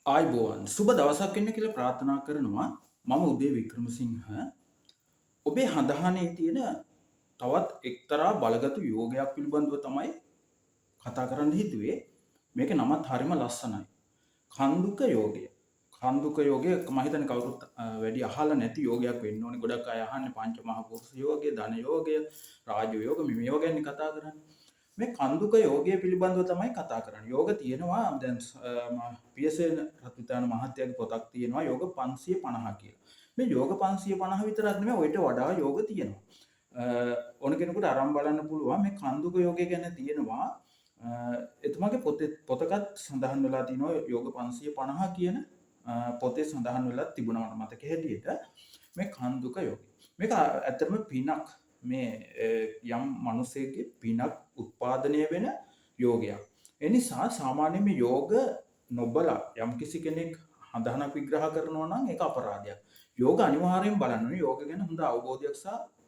ආයුබෝවන්, සුබ දවසක් වෙන්න කියලා ප්‍රාර්ථනා කරනවා. මම උදේ වික්‍රමසිංහ. ඔබේ හඳහනේ තියෙන තවත් එක්තරා බලගතු යෝගයක් පිළිබඳව තමයි කතා කරන්න හිතුවේ. මේක නමත් හරිම ලස්සනයි. කන්දුක යෝගය. කන්දුක යෝගය මම හිතන්නේ කවුරුත් වැඩි අහලා නැති යෝගයක් වෙන්න ඕනේ. ගොඩක් අය අහන්නේ පංච මහ පුරුෂ යෝගය, ධන යෝගය, රාජ යෝග මේවා ගැන කතා කරන්නේ. මේ කන්දුක යෝගය පිළිබඳව තමයි කතා කරන්නේ. යෝග තියෙනවා දැන් පියසේන රත්විතාන මහත්තයාගේ පොතක් තියෙනවා යෝග 550 කියලා. මේ යෝග 550 විතරක් නෙමෙයි, ඔయిత වඩා යෝග තියෙනවා. ඕන කෙනෙකුට අරන් බලන්න පුළුවන්. මේ කන්දුක යෝගය ගැන තියෙනවා. එතුමාගේ පොතේ පොතකත් සඳහන් වෙලා තියෙනවා, යෝග 550 කියන පොතේ සඳහන් වෙලා තිබුණා මට මතක හැටියට මේ කන්දුක යෝගය. මේක ඇත්තටම පිනක්, මේ යම් මිනිසෙක්ගේ පිනක් උත්පාදනය වෙන යෝගයක්. ඒ නිසා සාමාන්‍යයෙන් මේ යෝග නොබලා යම් කිසි කෙනෙක් හඳහනක් විග්‍රහ කරනවා නම් ඒක අපරාධයක්. යෝග අනිවාර්යෙන් බලන්න ඕනේ. යෝග ගැන හොඳ අවබෝධයක් සහ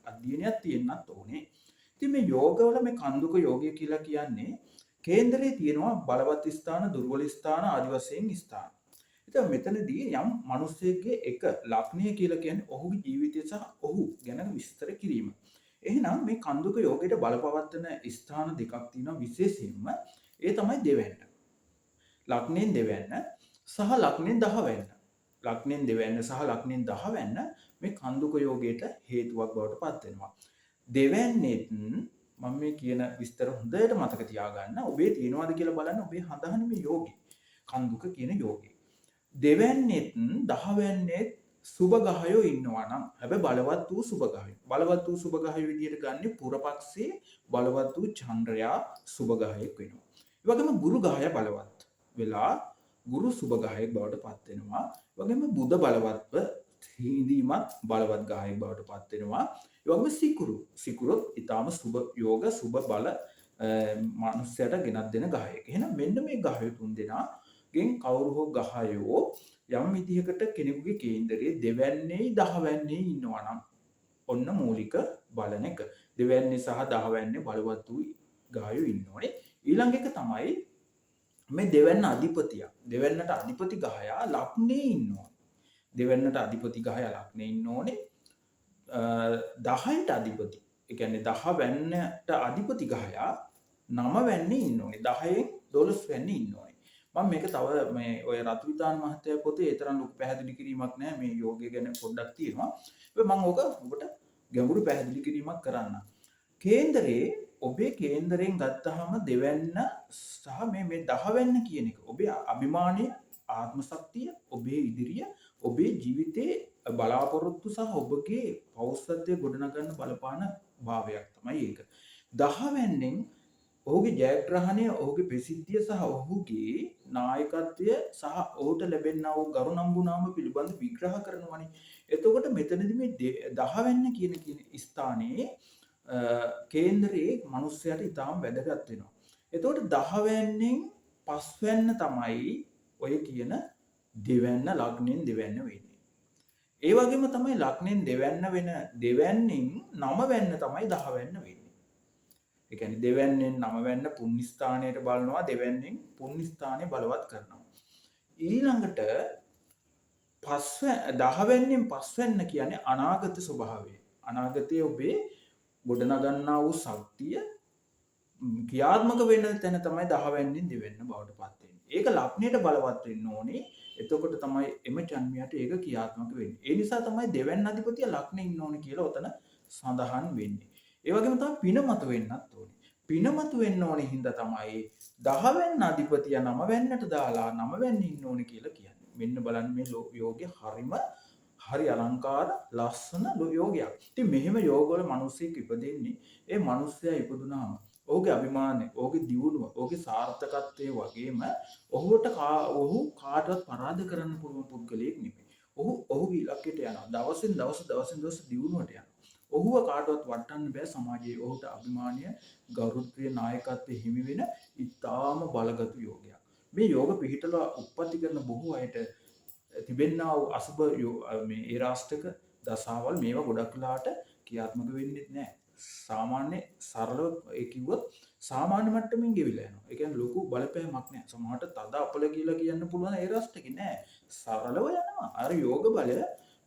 අධ්‍යයනයක් තියෙන්නත් ඕනේ. ඉතින් මේ යෝගවල මේ කන්දුක යෝගය කියලා කියන්නේ කේන්දරේ තියෙනවා බලවත් ස්ථාන, දුර්වල ස්ථාන ආදි වශයෙන් ස්ථාන. ඉතින් මෙතනදී යම් මිනිසෙක්ගේ එක ලග්නය කියලා කියන්නේ ඔහුගේ ජීවිතය සහ ඔහු ගැන විස්තර කිරීම. එහෙනම් මේ කන්දුක යෝගයට බලපවත්වන ස්ථාන දෙකක් තියෙනවා විශේෂයෙන්ම. ඒ තමයි දෙවැන්න. ලග්නෙන් දෙවැන්න සහ ලග්නෙන් දහවැන්න. ලග්නෙන් දෙවැන්න සහ ලග්නෙන් දහවැන්න මේ කන්දුක යෝගයට හේතුවක් බවට පත් වෙනවා. දෙවැන්නෙත් මම මේ කියන විස්තර හොඳට මතක තියාගන්න. ඔබේ තියෙනවද කියලා බලන්න ඔබේ හඳහන මේ යෝගේ. කන්දුක කියන යෝගේ. දෙවැන්නෙත් දහවැන්නෙත් සුබ ගහයෝ ඉන්නවා නම්, හැබැයි බලවත් වූ සුබ ගහයෝ. බලවත් වූ සුබ ගහයෝ විදියට ගන්නේ පුරපක්ෂයේ බලවත් වූ චන්ද්‍රයා සුබ ගහයෙක් වෙනවා. ඒ වගේම ගුරු ගහය බලවත් වෙලා ගුරු සුබ ගහයෙක් බවට පත් වෙනවා. ඒ වගේම බුධ බලවත්ව හිඳීමත් බලවත් ගහයෙක් බවට පත් වෙනවා. ඒ වගේම සිකුරු. සිකුරුත් ඊටාම සුබ යෝග සුබ බල මනුස්සයට ගෙනත් දෙන ගහයෙක්. එහෙනම් මෙන්න මේ ගහයෝ තුන් දෙනාගෙන් කවුරු හෝ ගහයෝ යම් විදිහකට කෙනෙකුගේ කේන්දරයේ දෙවැන්නේ දහවැන්නේ ඉන්නවා නම් ඔන්න මූලික බලන එක. දෙවැන්නේ සහ දහවැන්නේ බලවත් වූ ගහයෝ ඉන්න ඕනේ. ඊළඟ එක තමයි මේ දෙවැන්න අධිපතියා. දෙවැන්නට අධිපති ගහයා ලග්නේ ඉන්න ඕනේ. දෙවැන්නට අධිපති ගහයා ලග්නේ ඉන්න ඕනේ. 10ට අධිපති. ඒ කියන්නේ දහවැන්නට අධිපති ගහයා නවවැන්නේ ඉන්න ඕනේ. 10න් 12 වැන්නේ ඉන්න ඕනේ. මම මේක තව මේ ඔය රතුවිතාන මහත්තයා පොතේ ඒ තරම් ලොකු පැහැදිලි කිරීමක් නෑ, මේ යෝගය ගැන පොඩ්ඩක් තියෙනවා. හැබැයි මම ඕක ඔබට ගැඹුරු පැහැදිලි කිරීමක් කරන්න. කේන්දරේ ඔබේ කේන්දරයෙන් ගත්තාම දෙවැන්න සහ මේ දහවැන්න කියන එක ඔබේ අභිමානය, ආත්ම ශක්තිය, ඔබේ ඉදිරිය, ඔබේ ජීවිතයේ බලාපොරොත්තු සහ ඔබගේ පෞරුෂත්වය ගොඩනගන්න බලපාන භාවයක් තමයි ඒක. දහවැන්නෙන් ඔහුගේ ජයග්‍රහණය, ඔහුගේ ප්‍රසිද්ධිය සහ ඔහුගේ නායකත්වය සහ ඔහුට ලැබෙනා වූ ගරු නම්බුනාම පිළිබඳ විග්‍රහ කරනවනේ. එතකොට මෙතනදී මේ දහවැන්න කියන කියන ස්ථානයේ කේන්දරයේ මිනිස්සයාට ඉතාම වැදගත් වෙනවා. එතකොට දහවැන්නෙන් පස්වැන්න තමයි ඔය කියන දෙවැන්න ලග්නෙන් දෙවැන්න වෙන්නේ. ඒ වගේම තමයි ලග්නෙන් දෙවැන්න වෙන දෙවැන්නෙන් නවවැන්න තමයි දහවැන්න වෙන්නේ. ඒ කියන්නේ දෙවැන්නෙන් නවවැන්න පුණ්‍ය ස්ථානයට බලනවා, දෙවැන්නෙන් පුණ්‍ය ස්ථානය බලවත් කරනවා. ඊළඟට දහවැන්නෙන් පස්වැන්න කියන්නේ අනාගත ස්වභාවය. අනාගතයේ ඔබේ ගොඩනගන්නා වූ ශක්තිය ක්‍රියාත්මක වෙන තැන තමයි දහවැන්නෙන් දෙවැන්න බවට පත් වෙන්නේ. ඒක ලග්නයට බලවත් වෙන්න ඕනේ. එතකොට තමයි එම ජන්මයට ඒක ක්‍රියාත්මක වෙන්නේ. ඒ නිසා තමයි දෙවැන්න අධිපතිය ලග්නේ ඉන්න ඕනේ කියලා ඔතන සඳහන් වෙන්නේ. ඒ වගේම තමයි පින මතු වෙන්නත් ඕනේ. පින මතු වෙන්න ඕනේ හින්දා තමයි දහවැන්න අධිපතිය නවවැන්නට දාලා නවවැන්න ඉන්න ඕනේ කියලා කියන්නේ. මෙන්න බලන්න මේ යෝගය හරිම හරි අලංකාර ලස්සන යෝගයක්. ඉතින් මෙහෙම යෝගවල මිනිස්සෙක් ඉපදෙන්නේ ඒ මිනිස්සයා ඉපදුනාම ඔහුගේ අභිමානය, ඔහුගේ දියුණුව, ඔහුගේ සාර්ථකත්වය වගේම ඔහු කාටවත් පරාද කරන්න පුළුවන් පුද්ගලයෙක් නෙමෙයි. ඔහු ඔහුගේ ඉලක්කයට යනවා. දවසින් දවස දවසින් දවස දියුණුවට යනවා. ඔහුව කාටවත් වටන්න බෑ සමාජයේ. ඔහුට අභිමානය, ගරුත්වය, නායකත්වය හිමි වෙන ඉතාම බලගතු යෝගයක්. මේ යෝග පිහිටලා උප්පත්ති කරන බොහෝ අයට තිබෙන්නා වූ අසුබ මේ ඒ රාෂ්ටක දසාවල් මේවා ගොඩක් වෙලාවට ක්‍රියාත්මක වෙන්නේ නැහැ. සාමාන්‍ය සරලව ඒ කිව්වොත් සාමාන්‍ය මට්ටමින් ගෙවිලා යනවා. ඒ කියන්නේ ලොකු බලපෑමක් නෑ. සමහරට තද අපල කියලා කියන්න පුළුවන් ඒ රස්ට් නෑ. සරලව යනවා. අර යෝග බලය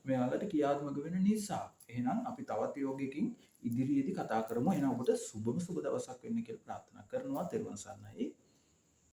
මෙයාලට ක්‍රියාත්මක වෙන නිසා. එහෙනම් අපි තවත් යෝගයකින් ඉදිරියේදී කතා කරමු. එහෙනම් ඔබට සුබම සුබ දවසක් වෙන්න කියලා ප්‍රාර්ථනා කරනවා. තෙරුවන් සරණයි.